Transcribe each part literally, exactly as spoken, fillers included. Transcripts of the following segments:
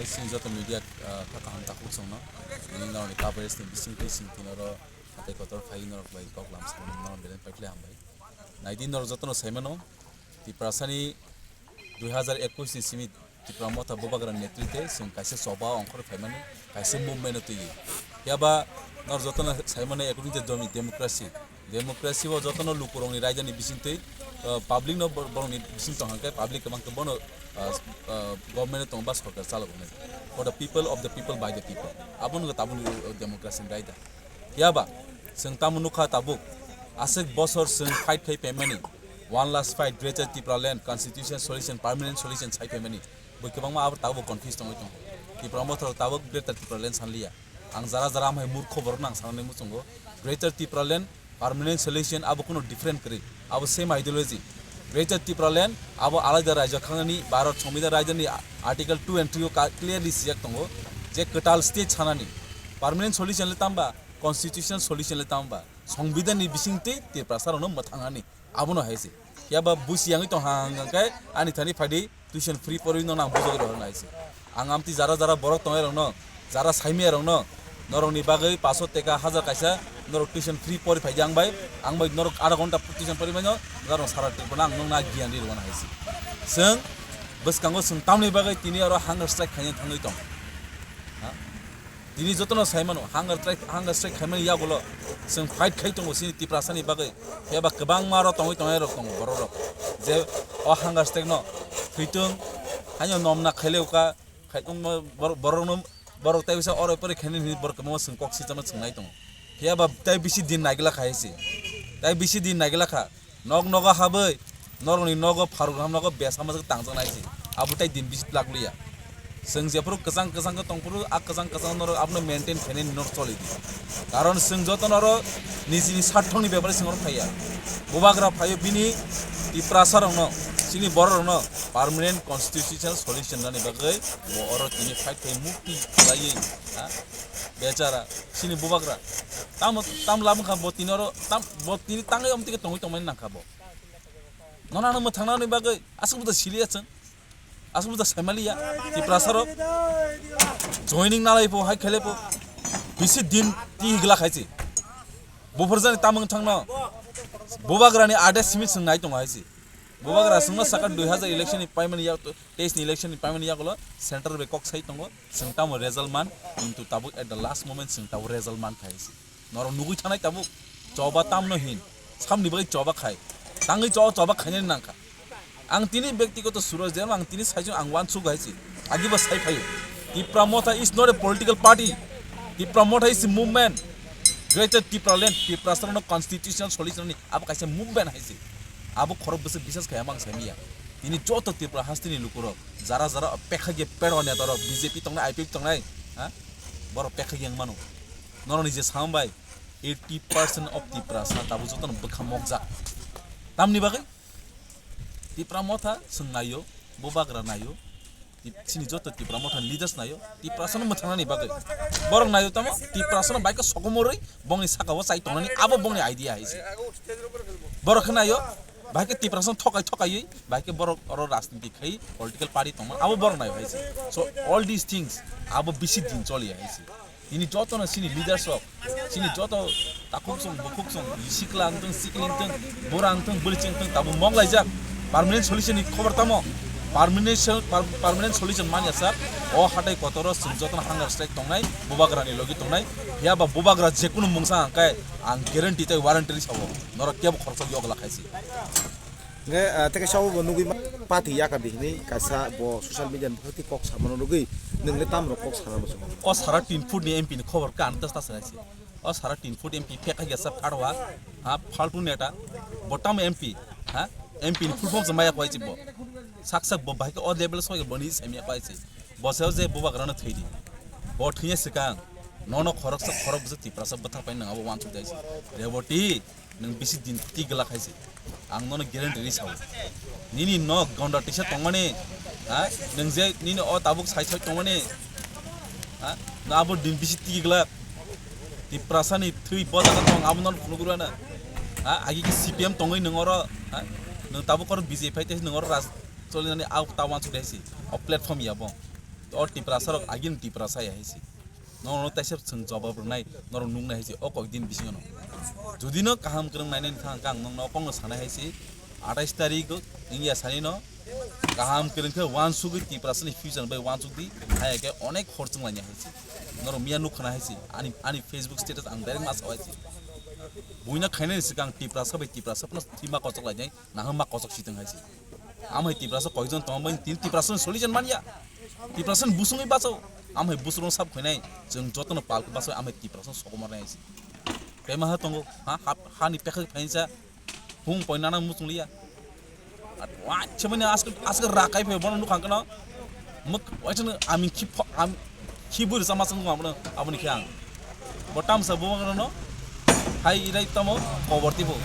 Sini joto media, ah, kha kaham takhuk chwngno. Nini norokni coverage ni bisingtwi sing tini oro hatai kotor phai norok bai kok lam sakno norok belai paikhle hambai. Naidi norok jotono saimano, Tiprasani dui hazar ekwis ni simi Tipra Motha Bubagra netritwe chwng kaisa choba ongkhor phaimani, kaisa movement o twiwi. Phiya ba norok jotono saimano according to domi-, democracy. Democracy o jotono lukurokni raidani bisingtwi, uh, public no bor-, borokni bising tong hwnkhe public kwbang khe bono, uh, uh, government o tongo ba sorkar chalogo nai. For the people, of the people, by the people. Abono tabukni, uh, democracy ni raida. Phiya ba chwng tamo nukha tabuk aswk bosor chwng fight khai phaimani, one last fight, Greater Tipraland, constitution solution, permanent solution sai phaimani. Bo kwbangma abo tabuk confuse tongwi tongo. Tipra Motha rok tabuk Greater Tipraland sanliya. Ang jara jara amhai murkho borok nang sanani muchungo. Greater Tipraland permanent solution abo kuno different kwrwi. Abo same ideology. Greater Tipraland abo alaida raijak khanani Bharat Sambidan raidani Article two and three o ka-, clearly sijak tongo je kwtal state sanani. Permanent solution le tamba, constitutional solution le tamba. Sambidan ni bisingtwi Tiprasa rokno mwthangnani. Abono hai se. Phiya ba busi yangwi tong hang hang khe ani thani phaidi tuition free porwi no nang bujagwi rw hai se. Ang amtwi jara jara borok tongnai rokno, jara saimaya rokno, norokni bagwi paso teka hajar kaisa norok tuition free pori phaidi ang bai, ang bai norok adha ghonta tuition pori mano, norok sara trip no ang nokna giyan ri rw hai se. Chwng bwskango chwng tamni bagwi tini oro hunger strike khaina thangwi tong. Ha? Tini jotono sai mano, hunger strike, hunger strike khaimani yagulo chwng fight khai tongo chini Tiprasani bagwi. Phiya ba kwbangma aro tongwi tongnai rok tongo borok rok. Je o hunger strike no thwitung, haino nomna khaileuka, khaitungma bor-, borok no, borok tai bisa oro pore khaini hinwi borok kwbangma chwng kok sitama chwng nai tongo. Phiya ba tai bisi din naigwla kha hai se. Tai bisi din naigwla kha. Nok nogo habwi, norokni nogo pharuk ham nogo besa majak tangjak nai se. Abo tai din bisi tlak liya. Chwng jephuru kwchang kwchang khe tongphuru, a kwchang kwchang norok abono maintain khainani norok choli di. Karon chwng joto norok nijini sarthokni bepare chwng norok phaiya. Bubagra phaio bini Tiprasa rokno, chini borok rokno permanent constitutional solution nani bagwi bo oro tini fight khai mukti khlaiwi, ha? Bechara, chini bubagra. Tamo, tam lam kha bo tini oro, tam, bo tini tangwi omtike tongwi tongmani nang kha bo. Nono ano mwthangnani bagwi aswk buda siliya chwng. Aswk buda saimaliya. Tiprasa rok joining nalai po, hai khele po. Bisi din ti higla khai se. Buphurjani tamung thangno. Bubagrani ade simi chwng nai tongo hai se. Bubagra chwngno saka dui hazar election ni paimani yak, teis ni election ni paimani yagulo central bai kok sai tongo. Chwng tamo result man, kintu tabuk at the last moment chwng tabuk result man khai se. Norok nugui thanai tabuk choba tamno hin, samni bagwi choba khai, tangwi cho-, choba khainani nangkha. Ang tini byaktigoto Suraj Debbarma, ang tini saichung ang uansuk hai se, agibo sai phaio. Tipra Motha is not a political party. Tipra Motha is a movement. Greater Tipraland, Tiprasarokno constitutional solution ni abo kaisa movement hai se. Abo khorok bwswk bisas khai, amang saimiya. Tini joto Tripura hasteni lukurok, jara jara pekha ge pedwa netarok, B J P tongnai, I P F T tongnai, ha? Borok pekha ge wng mano. Norokni je sambai, eighty percent of Tiprasa tabuk jotono bwkha mokjak. Tamni bagwi? Tipra Motha chwng naio, Bubagra naio, Tip-, chini joto Tipra Motha ni leaders naio, Tiprasano mwthangnani bagwi. Borok naio tamo, Tiprasano bai khe sokomorwi bongni sakao chai tongnani, abo bongni idea hai se. Borok khe naio, bai khe Tiprasano thokai thokaiwi, bai khe borok oro rajniti khai political party tongma, abo borok naio hai se. So all these things, abo bisi din choli hai se. Tini jotono chini leaders rok, chini joto takhuk song, bukhuk song, sikla wngtong, sikli wngtong, bura wngtong, bwrwi wngtong, tabuk mok laijak. Permanent solution ni khobor tamo? Permanent sol-, per-, permanent solution manya sak. O hatai kotoro chwng jotono hunger strike tongnai, Bubagra ni logi tongnai. Phiya ba Bubagra jekunu mungsa hangkai ang guarantee tei warranty ri sabo. Norok kebo khoroksa yogla khaisi. Hingke, ah, tei kaisa obo nugui ma-, pati yaka bihini kaisa bo social media ni bwkhak tei kok samano nugui nwng le tamrok kok sana muchungo. O sara tin foot ni M P ni khobor ka ang ta sana se. O sara tin foot M P phek kha sa pharwa, ha, faltu neta, bo tamo M P, ha, M P ni full form se maya kwai se bo. Sak sak bo bahai ke o level soi bo ni se maya kwai se. Bo se o je Bubagra no thwi di. Bo thwiya swkang, nono khoroksa khorok bwswk Tiprasa bwthak pai nang abo wansuk jai se. Reboti, nwng bisi din tigla khai se. Ang nono guarantee ri sao. Nini nok gonda tisa tongmani, ha? Nwng je nini o tabuk sai sai tongmani, ha? No abo din bisi tigla. Tiprasa ni thwi boda ka tong abo nono phunugurana. Ha? Agi ki C P M tongwi nwng oro, ha? Nwng tabuk oro B J P phai te nwng oro ras choli nani au ta wansuk dai se. O platform ya bo. O Tiprasa rok agini Tiprasa ya hai se. Norok no taisa chwng jawab rwnai, norok nuknai hai se o kok din bisingo no. Jodi no kaham kwrwng nainani thang khe ang nokno o kokno sanai hai se. Atais tarik wngya sani no kaham kwrwng khe uansugwi Tiprasa ni future bai uansuk di, haya khe onek hor chwng lainai hai se. Norok miya nuk khna hai se, ani, ani Facebook status ang direct ma sao hai se. Buino khainani swkang Tiprasa bai Tiprasa phano thwima kochok lainai, nahama kochok sitwng hai se. Amhai Tiprasa koijon tongma bai tin Tiprasa ni solution manya. Tiprasa ni busungwi bacho. Amhai busung sab khainai. Chwng jotono pal bacho amhai Tiprasa sokomor nai. Tei maha tongo. Ha, ha, ha ni pekha phainsa. Hung poi nana muchung liya. At wa chemani ask ask rakai phe bono nukhang kano. Muk waitene ami khip am khibur sama sung abone abone khe ang. Bo tamsa bo no hai irai tamo kobor tibo.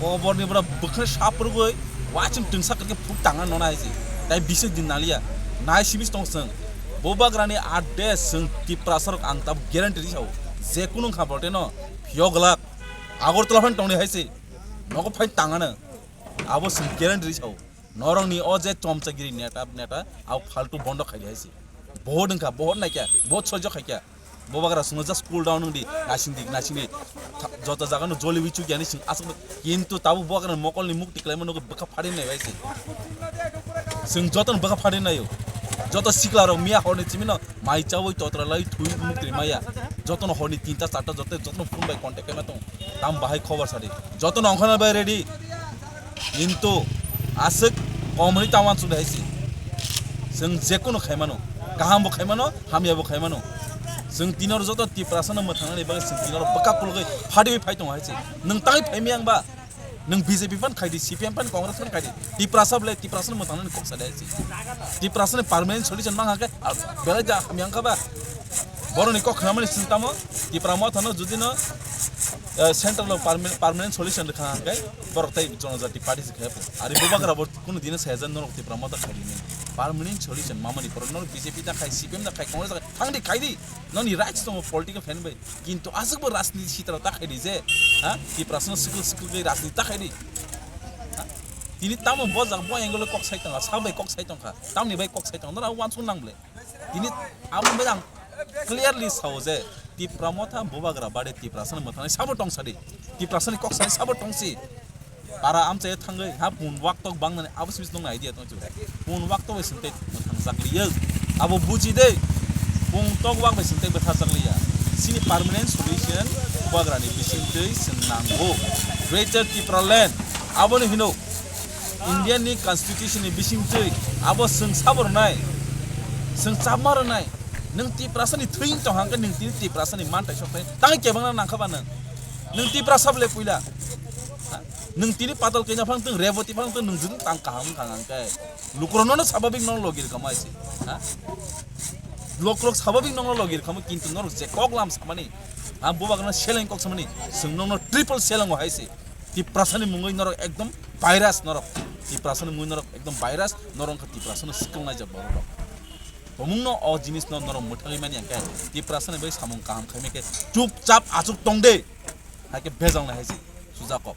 Kobor ni bora bwkhwna saprugwi wachim tungsa khe phuk tanga nona hai se. Tai bisi din naliya. Nai sibis tong sung. Bo bagrani at de sung Tiprasa rok ang tab guarantee ri sao. Je kunu kha bote no phiyok lak. Agartala phan tongni hai se. Nogo phai tangana. Abo sung guarantee ri sao. Norokni o je chomchagiri neta neta, abo phaltu bondo khai di hai se. Bohot wngkha, bohot naikha, bohot sojok khaikha. Bo bagra sungno just cool down wngdi, nasing di, nasing di. Tha-, joto jaga no joli wi chukya ni sing aswk, kintu tabuk bo bagra mokol ni mukti kwlaima nugwi bwkha phari nai bai se. Sung joto no bwkha phari naio. Joto sikla rok miya hor ni chimi no mai chawi totra lai thui mukti maya. Joto no hor ni tinta charta joto, joto no phone bai contact khaima tong. Tam bahai khobor sadi. Joto no ongkhana bai ready. Kintu aswk komni tama chudai hai se. Chwng jekunu khaimano, kaham bo khaimano, hamya bo khaimano. Chwng tinor joto Tiprasa no mwthangnani bagwi chwng tinor bwkha kulugwi phadiwi phai tongo hai se. Nwng tai phaimi ang ba? Nwng B J P phan khaidi, C P M phan, Congress phan khaidi. Tiprasa bwle Tiprasa no mwthangnani kok sadai hai se. Tiprasa ni permanent solution mang hakhe, ah, belai ja hamya wngkha ba? Boroni kok khnamani chwng tamo Tipra Motha no judi no, eh, central o permanent, permanent solution rwkha hwnkhe borok tei Jonojati Party se khayapo. Ari bubagra bo kunu dino sayajan norok Tipra Motha khaidi ni. Permanent solution mamani borok norok B J P da khai, C P M da khai, Congress da khai, thangdi khaidi. Noni rights tongo political fan bai. Kintu aswk bo rajniti sitra ta khaidi je, ha? Tiprasa no sikil sikil bai rajniti ta khaidi. Ha? Tini tamo bojak bo angle kok sai tongkha, sa bai kok sai tongkha, tamni bai kok sai tongkha, nora wansuk nang ble. Tini amo bai ang clearly sao je Tipra Motha bubagra bade Tiprasa ni mwthangnai sabo tong sadi. Tiprasa ni kok sai sabo tong si. Para amchai thangwi ha pun wak tok bang nani abo simi nong idea tong chu. Pun wak tok bai sing tei mwthang jak liya. Abo buji de. Pun tok wak bai sing tei bwtha jak liya. Sini permanent solution bubagra ni bising tei sing nango. Greater Tipraland. Abo ni hino. Indian ni constitution ni bising twi abo chwng sabo rwnai, chwng chapma rwnai. Nwng Tiprasa ni thwi wng tong hang khe nwng tini Tiprasa ni mantai sok thai tang kebang na nang kha ba nwng? Nwng Tiprasa bole puila. Ha? Nwng tini Patal Kanya phang tong, Reboti phang tong, nwng jung tang kaham wng kha hang khe lukurok no sababik no logi rwkha mai se. Ha? Lukurok sababik no logi rwkha mo, kintu norok je kok lam samani, ha, bubagra no seleng kok samani, chwng nokno triple seleng o hai se. Tiprasani mungwi norok ekdom virus norok. Tiprasani mungwi norok ekdom virus, norok wngkha Tiprasano siklongnai je borok rok. Tomungno o jinisno norok mwthagwi mani hwnkhe Tiprasani bai samung kaham khaimai khe chupchap achuk tong de. Haikhe bejalnai hai se sujak kok.